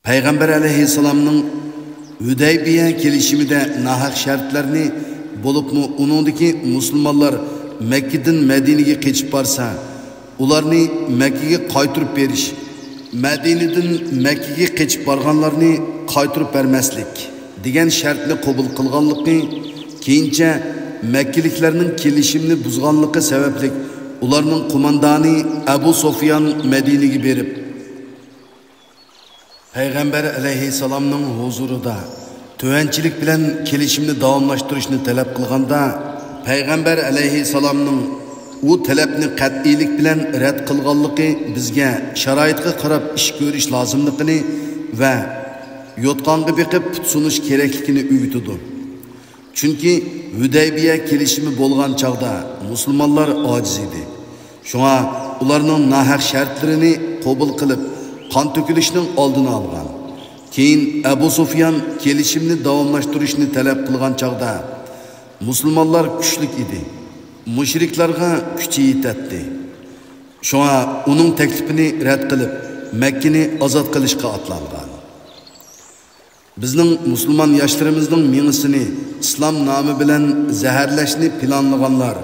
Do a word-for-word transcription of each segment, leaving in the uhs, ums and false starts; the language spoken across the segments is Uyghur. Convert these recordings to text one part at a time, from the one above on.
پەيغەمبەر ئەلەيھىسسالامنىڭ ھۈدەيبىيە كېلىشىمىدە ناھەق شەرتلەرنى، بولۇپمۇ ئۇنىڭدىكى مۇسۇلمانلار مەككىدىن مەدىنىگە قېچىپ بارسا، ئۇلارنى مەككىگە قايتۇرۇپ بېرىش، مەدىنىدىن مەككىگە قېچىپ بارغانلارنى قايتۇرۇپ بەرمەسلىك دېگەن شەرتنى قوبۇل قىلغانلىقى، كېيىنچە مەككىلىكلەرنىڭ كېلىشىمنى بۇزغانلىقى سەۋەبلىك، ئۇلارنىڭ قوماندانى ئەبۇ سۇفيان مەدىنىگە بېرىپ، پەيغەمبەر ئەلەيھىسسالامنىڭ ھۇزۇرىدا تۆۋەنچىلىك بىلەن كېلىشىمنى داۋاملاشتۇرۇشنى تەلەپ قىلغاندا، پەيغەمبەر ئەلەيھىسسالامنىڭ ئۇ تەلەپنى قەتئىيلىك بىلەن رەت قىلغانلىقى بىزگە شارائىتقا قاراپ ئىش كۆرۈش لازىملىقىنى ۋە يوتقانغا بېقىپ پۇت سۇنۇش كېرەكلىكىنى ئۆگىتىدۇ. چۈنكى ھۈدەيبىيە كېلىشىمى بولغان چاغدا مۇسۇلمانلار ئاجىز ئىدى. شۇڭا ئۇلارنىڭ ناھەق شەرتلىرىنى قوبۇل قىلىپ، قان تۆكۈلۈشنىڭ ئالدىنى ئالغان. كېيىن ئەبۇ سۇفيان كېلىشىمنى داۋاملاشتۇرۇشنى تەلەپ قىلغان چاغدا، مۇسۇلمانلار كۈچلۈك ئىدى. مۇشرىكلارغا كۈچى يېتەتتى. شۇڭا ئۇنىڭ تەكلىپىنى رەت قىلىپ، مەككىنى ئازاد قىلىشقا ئاتلانغان. بىزنىڭ مۇسۇلمان ياشلىرىمىزنىڭ مېڭىسىنى ئىسلام نامى بىلەن زەھەرلەشنى پىلانلىغانلار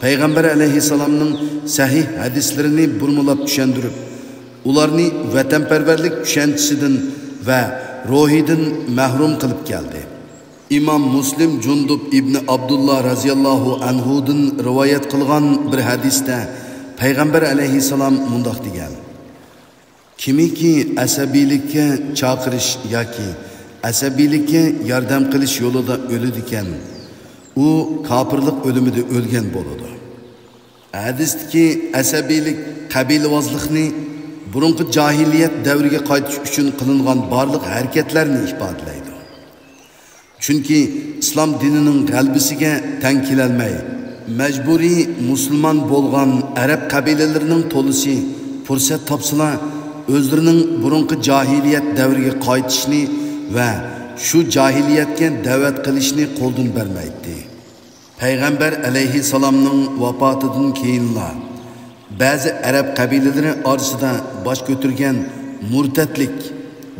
پەيغەمبەر ئەلەيھىسسالامنىڭ سەھىھ ھەدىسلىرىنى بۇرمىلاپ چۈشەندۈرۈپ، ئۇلارنى ۋەتەنپەرۋەرلىك چۈشەنچىسىدىن ۋە روھىدىن مەھرۇم قىلىپ كەلدى. ئىمام مۇسلىم جۇندۇب ئىبنى ئابدۇللا رەزىياللاھۇ ئەنھۇدىن رىۋايەت قىلغان بىر ھەدىستە پەيغەمبەر ئەلەيھىسسالام مۇنداق دېگەن: كىمكى ئەسەبىيلىككە چاقىرىش ياكى ئەسەبىيلىككە ياردەم قىلىش يولىدا ئۆلىدىكەن، ئۇ كاپىرلىق ئۆلۈمىدە ئۆلگەن بولىدۇ. ھەدىستىكى ئەسەبىيلىك قەبىلىۋازلىقنى، بۇرۇنقى جاھىلىيەت دەۋرىگە قايتىش ئۈچۈن قىلىنغان بارلىق ھەرىكەتلەرنى ئىپادىلەيدۇ. چۈنكى ئىسلام دىنىنىڭ غەلىبىسىگە تەڭ كېلەلمەي، مەجبۇرىي مۇسۇلمان بولغان ئەرەب قەبىلىلىرىنىڭ تولىسى پۇرسەت تاپسىلا، ئۆزلىرىنىڭ بۇرۇنقى جاھىلىيەت دەۋرىگە قايتىشنى ۋە شۇ جاھىلىيەتكە دەۋەت قىلىشنى قولدىن بەرمەيتتى. پەيغەمبەر ئەلەيھىسسالامنىڭ ۋاپاتىدىن كېيىنلا، بەزى ئەرەب قەبىلىلىرى ئارىسىدا باش كۆتۈرگەن مۇرتەتلىك،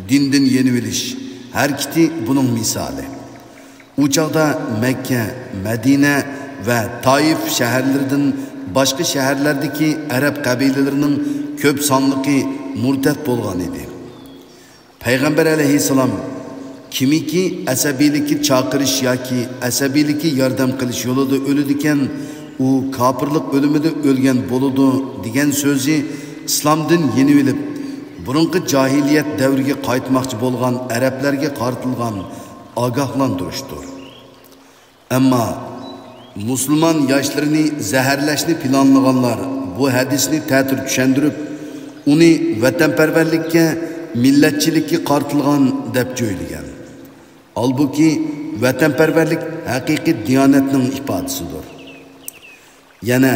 دىندىن يېنىۋېلىش ھەرىكىتى بۇنىڭ مىسالى. ئۇ چاغدا مەككە، مەدىنە ۋە تائىف شەھەرلىرىدىن باشقا شەھەرلەردىكى ئەرەب قەبىلىلىرىنىڭ كۆپ سانلىقى مۇرتەت بولغان ئىدى. پەيغەمبەر ئەلەيھىسسالام، كىمكى ئەسەبىيلىككە چاقىرىش ياكى ئەسەبىيلىككە ياردەم قىلىش يولىدا ئۆلىدىكەن، ئۇ كاپىرلىق ئۆلۈمىدە ئۆلگەن بولىدۇ، دېگەن سۆزى ئىسلامدىن يېنىۋېلىپ، بۇرۇنقى جاھىلىيەت دەۋرىگە قايتماقچى بولغان ئەرەبلەرگە قارىتىلغان ئاگاھلاندۇرۇشتۇر. ئەمما مۇسۇلمان ياشلىرىنى زەھەرلەشنى پىلانلىغانلار بۇ ھەدىسنى تەتۈر چۈشەندۈرۈپ، ئۇنى ۋەتەنپەرۋەرلىككە، مىللەتچىلىككە قارىتىلغان دەپ جۆيلىگەن. ھالبۇكى، ۋەتەنپەرۋەرلىك ھەقىقىي دىيانەتنىڭ ئىپادىسىدۇر. يەنە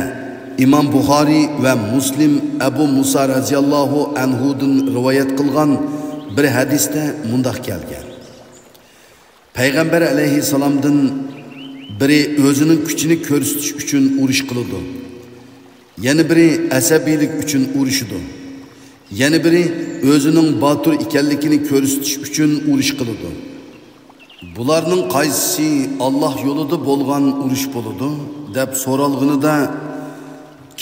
ئىمام بۇخارىي ۋە مۇسلىم ئەبۇ مۇسا رەزىياللاھۇ ئەنھۇدىن رىۋايەت قىلغان بىر ھەدىستە مۇنداق كەلگەن: پەيغەمبەر ئەلەيھىسسالامدىن بىرى ئۆزىنىڭ كۈچىنى كۆرسىتىش ئۈچۈن ئۇرۇش قىلىدۇ. يەنە بىرى ئەسەبىيلىك ئۈچۈن ئۇرۇشىدۇ. يەنە بىرى ئۆزىنىڭ باتۇر ئىكەنلىكىنى كۆرسىتىش ئۈچۈن ئۇرۇش قىلىدۇ. بۇلارنىڭ قايسىسى ئاللاھ يولىدا بولغان ئۇرۇش بولىدۇ؟ دەپ سورالغىنىدا،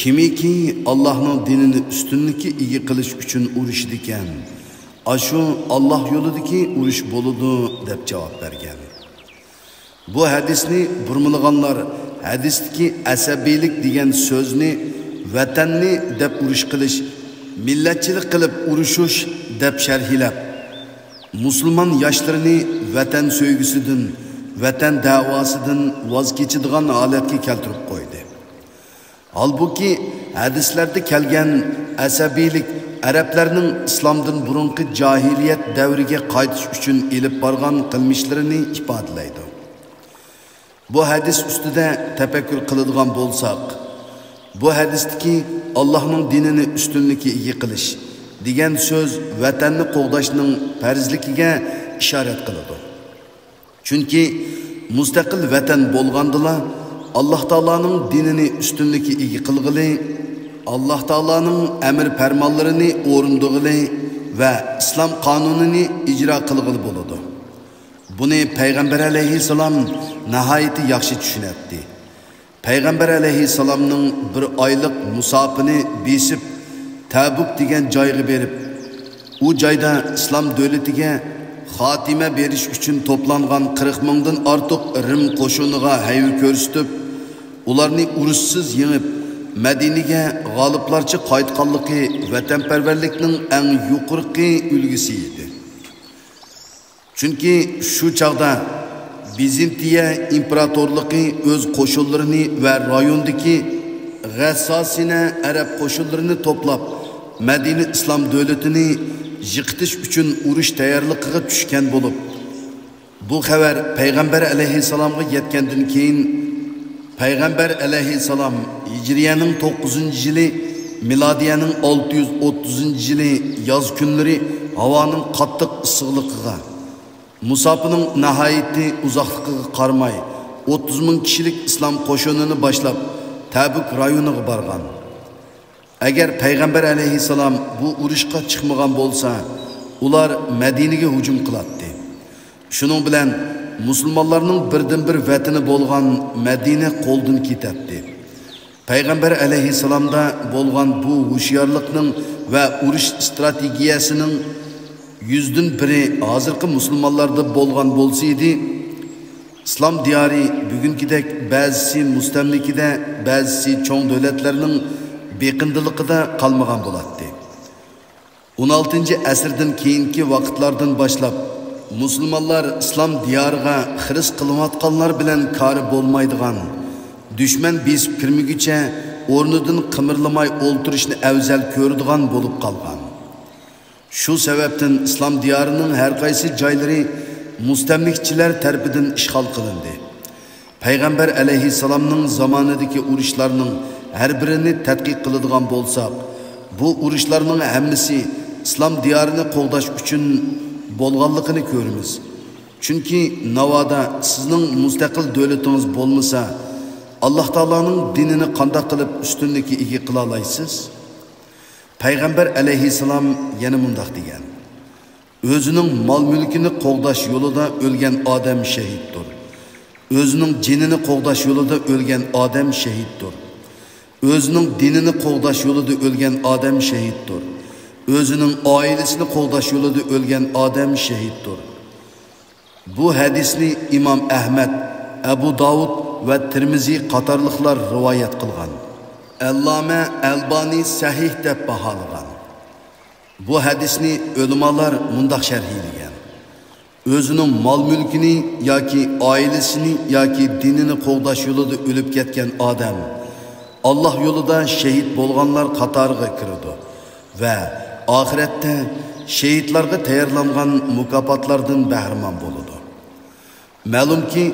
كىمكى ئاللاھنىڭ دىنىنى ئۈستۈنلۈككە ئىگە قىلىش ئۈچۈن ئۇرۇشىدىكەن، ئاشۇ ئاللاھ يولىدىكى ئۇرۇش بولىدۇ، دەپ جاۋاب بەرگەن. بۇ ھەدىسنى بۇرمىلىغانلار ھەدىستىكى ئەسەبىيلىك دېگەن سۆزنى ۋەتەننى دەپ ئۇرۇش قىلىش، مىللەتچىلىك قىلىپ ئۇرۇشۇش دەپ شەرھلەپ، مۇسۇلمان ياشلىرىنى ۋەتەن سۆيگۈسىدىن، ۋەتەن دەۋاسىدىن ۋاز كېچىدىغان ھالەتكە كەلتۈرۈپ قويدى. ھالبۇكى، ھەدىسلەردە كەلگەن ئەسەبىيلىك ئەرەبلەرنىڭ ئىسلامدىن بۇرۇنقى جاھىلىيەت دەۋرىگە قايتىش ئۈچۈن ئېلىپ بارغان قىلمىشلىرىنى ئىپادىلەيدۇ. بۇ ھەدىس ئۈستىدە تەپەككۇر قىلىدىغان بولساق، بۇ ھەدىستىكى ئاللاھنىڭ دىنىنى ئۈستۈنلۈككە ئىگە قىلىش دېگەن سۆز ۋەتەننى قوغداشنىڭ پەرزلىكىگە ئىشارەت قىلىدۇ. چۈنكى مۇستەقىل ۋەتەن بولغاندىلا، ئاللاھ تائالانىڭ دىنىنى ئۈستۈنلۈككە ئىگە قىلغىلى، ئاللاھ تائالانىڭ ئەمىر پەرمانلىرىنى ئورۇندىغىلى ۋە ئىسلام قانۇنىنى ئىجرا قىلغىلى بولىدۇ. بۇنى پەيغەمبەر ئەلەيھىسسالام ناھايىتى ياخشى چۈشىنەتتى. پەيغەمبەر ئەلەيھىسسالامنىڭ بىر ئايلىق مۇساپىنى بېسىپ، تەبۇك دېگەن جايغا بېرىپ، ئۇ جايدا ئىسلام دۆلىتىگە خاتىمە بېرىش ئۈچۈن توپلانغان قىرىق مىڭدىن ئارتۇق رىم قوشۇنىغا ھەيۋە كۆرسىتىپ، ئۇلارنى ئۇرۇشسىز يېڭىپ، مەدىنىگە غالىبلارچە قايتقانلىقى ۋەتەنپەرۋەرلىكنىڭ ئەڭ يۇقىرىقى ئۈلگىسى ئىدى. چۈنكى شۇ چاغدا بىزنتىيە ئىمپېراتورلۇقى ئۆز قوشۇنلىرىنى ۋە رايوندىكى غەسساسىنە ئەرەب قوشۇنلىرىنى توپلاپ، مەدىنە ئىسلام دۆلىتىنى يىقىتىش ئۈچۈن ئۇرۇش تەييارلىقىغا چۈشكەن بولۇپ، بۇ خەۋەر پەيغەمبەر ئەلەيھىسسالامغا يەتكەندىن كېيىن، پەيغەمبەر ئەلەيھىسسالام ھىجرىيەنىڭ توققۇزىنچى يىلى، مىلادىيەنىڭ ئالتە يۈز ئوتتۇزىنچى يىلى ياز كۈنلىرى ھاۋانىڭ قاتتىق ئىسسىقلىقىغا، مۇساپىنىڭ ناھايىتى ئۇزاقلىقىغا قارىماي، ئوتتۇز مىڭ كىشىلىك ئىسلام قوشۇنىنى باشلاپ، تەبۈك رايونىغا بارغان. ئەگەر پەيغەمبەر ئەلەيھىسسالام بۇ ئۇرۇشقا چىقمىغان بولسا، ئۇلار مەدىنىگە ھۇجۇم قىلاتتى. شۇنىڭ بىلەن مۇسۇلمانلارنىڭ بىردىنبىر ۋەتىنى بولغان مەدىنە قولدىن كېتەتتى. پەيغەمبەر ئەلەيھىسسالامدا بولغان بۇ ھوشيارلىقنىڭ ۋە ئۇرۇش ئىستراتېگىيەسىنىڭ يۈزدىن بىرى ھازىرقى مۇسۇلمانلاردا بولغان بولسا ئىدى، ئىسلام دىيارى بۈگۈنكىدەك بەزىسى مۇستەملىكىدە، بەزىسى چوڭ دۆلەتلەرنىڭ بېقىندىلىقىدا قالمىغان بولاتتى. ئون ئالتىنچى ئەسىردىن كېيىنكى ۋاقىتلاردىن باشلاپ، مۇسۇلمانلار ئىسلام دىيارىغا خىرىس قىلىنىۋاتقانلار بىلەن كارى بولمايدىغان، دۈشمەن بېسىپ كىرمىگۈچە ئورنىدىن قىمىرلىماي ئولتۇرۇشنى ئەۋزەل كۆرىدىغان بولۇپ قالغان. شۇ سەۋەبتىن ئىسلام دىيارىنىڭ ھەر قايسى جايلىرى مۇستەملىكىچىلەر تەرىپىدىن ئىشغال قىلىندى. پەيغەمبەر ئەلەيھىسسالامنىڭ زامانىدىكى ئۇرۇشلارنىڭ ھەر بىرىنى تەتقىق قىلىدىغان بولساق، بۇ ئۇرۇشلارنىڭ ھەممىسى ئىسلام دىيارىنى قوغداش ئۈچۈن بولغانلىقىنى كۆرىمىز. چۈنكى ناۋادا سىزنىڭ مۇستەقىل دۆلىتىڭىز بولمىسا، ئاللاھ تائالانىڭ دىنىنى قانداق قىلىپ ئۈستۈنلۈككە ئىگە قىلالايسىز؟ پەيغەمبەر ئەلەيھىسسالام يەنە مۇنداق دېگەن: ئۆزىنىڭ مال-مۈلكىنى قوغداش يولىدا ئۆلگەن ئادەم شېھىتتۇر. ئۆزىنىڭ جېنىنى قوغداش يولىدا ئۆلگەن ئادەم شېھىتتۇر. ئۆزىنىڭ دىنىنى قوغداش يولىدا ئۆلگەن ئادەم شېھىتتۇر. ئۆزىنىڭ ئائىلىسىنى قوغداش يولىدا ئۆلگەن ئادەم شېھىتتۇر. بۇ ھەدىسنى ئىمام ئەھمەد، ئەبۇ داۋۇد ۋە تىرمىزى قاتارلىقلار رىۋايەت قىلغان. ئەللامە ئەلبانى سەھىھ دەپ باھالىغان. بۇ ھەدىسنى ئۆلىمالار مۇنداق شەرھلىگەن: ئۆزىنىڭ مال-مۈلكىنى ياكى ئائىلىسىنى ياكى دىنىنى قوغداش يولىدا ئۆلۈپ كەتكەن ئادەم ئاللاھ يولىدا شېھىت بولغانلار قاتارىغا كىرىدۇ ۋە ئاخىرەتتە شېھىتلارغا تەييارلانغان مۇكاپاتلاردىن بەھرىمەن بولىدۇ. مەلۇمكى،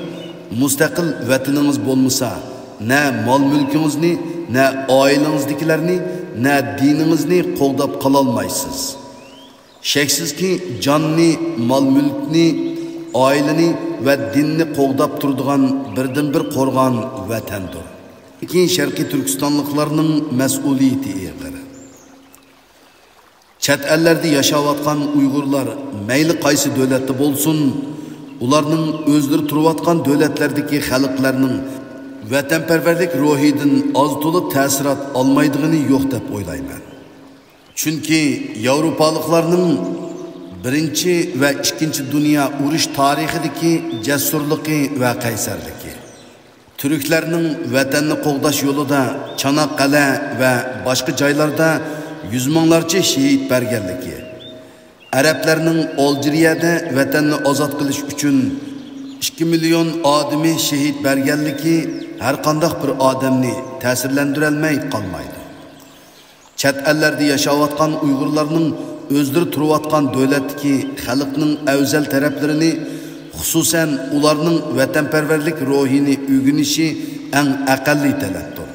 مۇستەقىل ۋەتىنىڭىز بولمىسا، نە مال-مۈلكىڭىزنى، نە ئائىلىڭىزدىكىلەرنى، نە دىنىڭىزنى قوغداپ قالالمايسىز. شەكسىزكى، جاننى، مال-مۈلكنى، ئائىلىنى ۋە دىننى قوغداپ تۇرىدىغان بىردىنبىر قورغان ۋەتەندۇر. لېكىن شەرقىي تۈركىستانلىقلارنىڭ مەسئۇلىيىتى ئېغىر. چەت ئەللەردە ياشاۋاتقان ئۇيغۇرلار مەيلى قايسى دۆلەتتە بولسۇن، ئۇلارنىڭ ئۆزلىرى تۇرۇۋاتقان دۆلەتلەردىكى خەلقلەرنىڭ ۋەتەنپەرۋەرلىك روھىدىن ئاز-تولا تەسىرات ئالمايدىغىنى يوق دەپ ئويلايمەن. چۈنكى ياۋروپالىقلارنىڭ بىرىنچى ۋە ئىككىنچى دۇنيا ئۇرۇش تارىخىدىكى جەسۇرلۇقى ۋە قەيسەرلىكى، تۈركلەرنىڭ ۋەتەننى قوغداش يولىدا چاناققەلە ۋە باشقا جايلاردا يۈز مىڭلارچە شېھىت بەرگەنلىكى، ئەرەبلەرنىڭ ئالجىرىيەدە ۋەتەننى ئازاد قىلىش ئۈچۈن ئىككى مىليون ئادىمى شېھىت بەرگەنلىكى ھەرقانداق بىر ئادەمنى تەسىرلەندۈرەلمەي قالمايدۇ. چەت ئەللەردە ياشاۋاتقان ئۇيغۇرلارنىڭ ئۆزلىرى تۇرۇۋاتقان دۆلەتتىكى خەلقنىڭ ئەۋزەل تەرەپلىرىنى، خۇسۇسەن، ئۇلارنىڭ ۋەتەنپەرۋەرلىك روھىنى ئۆگىنىشى ئەڭ ئەقەللىي تەلەپتۇر.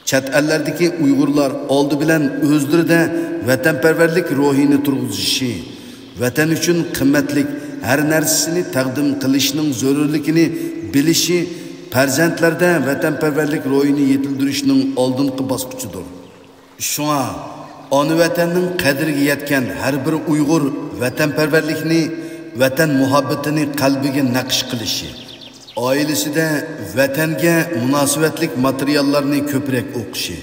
چەت ئەللەردىكى ئۇيغۇرلار ئالدى بىلەن ئۆزلىرىدە ۋەتەنپەرۋەرلىك روھىنى تۇرغۇزۇشى، ۋەتەن ئۈچۈن قىممەتلىك ھەر نەرسىسىنى تەقدىم قىلىشنىڭ زۆرۈرلۈكىنى بىلىشى پەرزەنتلەردە ۋەتەنپەرۋەرلىك روھىنى يېتىلدۈرۈشنىڭ ئالدىنقى باسقۇچىدۇر. شۇڭا ئانا ۋەتەننىڭ قەدرىگە يەتكەن ھەر بىر ئۇيغۇر ۋەتەنپەرۋەرلىكنى، ۋەتەن مۇھەببىتىنى قەلبىگە نەقىش قىلىشى، ئائىلىسىدە ۋەتەنگە مۇناسىۋەتلىك ماتېرىياللارنى كۆپرەك ئوقۇشى،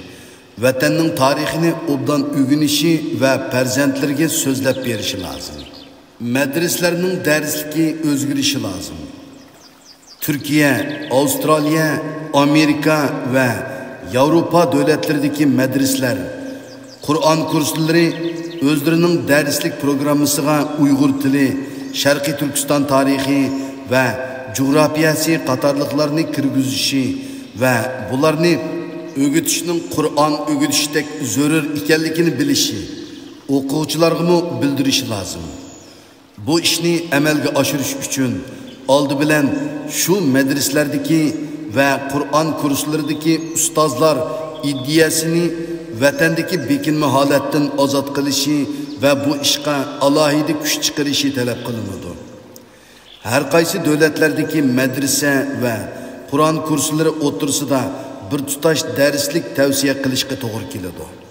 ۋەتەننىڭ تارىخىنى ئوبدان ئۆگىنىشى ۋە پەرزەنتلىرىگە سۆزلەپ بېرىشى لازىم. مەدرىسىلەرنىڭ دەرسلىكى ئۆزگىرىشى لازىم. تۈركىيە، ئاۋسترالىيە، ئامېرىكا ۋە ياۋروپا دۆلەتلىرىدىكى مەدرىسىلەر قۇرئان كۇرسلىرى ئۆزلىرىنىڭ دەرسلىك پروگراممىسىغا ئۇيغۇر تىلى، شەرقىي تۈركىستان تارىخى ۋە جۇغراپىيەسى قاتارلىقلارنى كىرگۈزۈشى ۋە بۇلارنى ئۆگىتىشنىڭ قۇرئان ئۆگىتىشتەك زۆرۈر ئىكەنلىكىنى بىلىشى، ئوقۇغۇچىلارغىمۇ بىلدۈرۈشى لازىم. بۇ ئىشنى ئەمەلگە ئاشۇرۇش ئۈچۈن، ئالدى بىلەن شۇ مەدرىسىلەردىكى ۋە قۇرئان كۇرسلىرىدىكى ئۇستازلار ئىدىيەسىنى ۋەتەندىكى بېكىنمە ھالەتتىن ئازاد قىلىشى ۋە بۇ ئىشقا ئالاھىدە كۈچ چىقىرىشى تەلەپ قىلىنىدۇ. ھەر قايسى دۆلەتلەردىكى مەدرىسە ۋە قۇرئان كۇرسلىرى ئوتتۇرىسىدا بىر تۇتاش دەرسلىك تەۋسىيە قىلىشقا توغرا كېلىدۇ.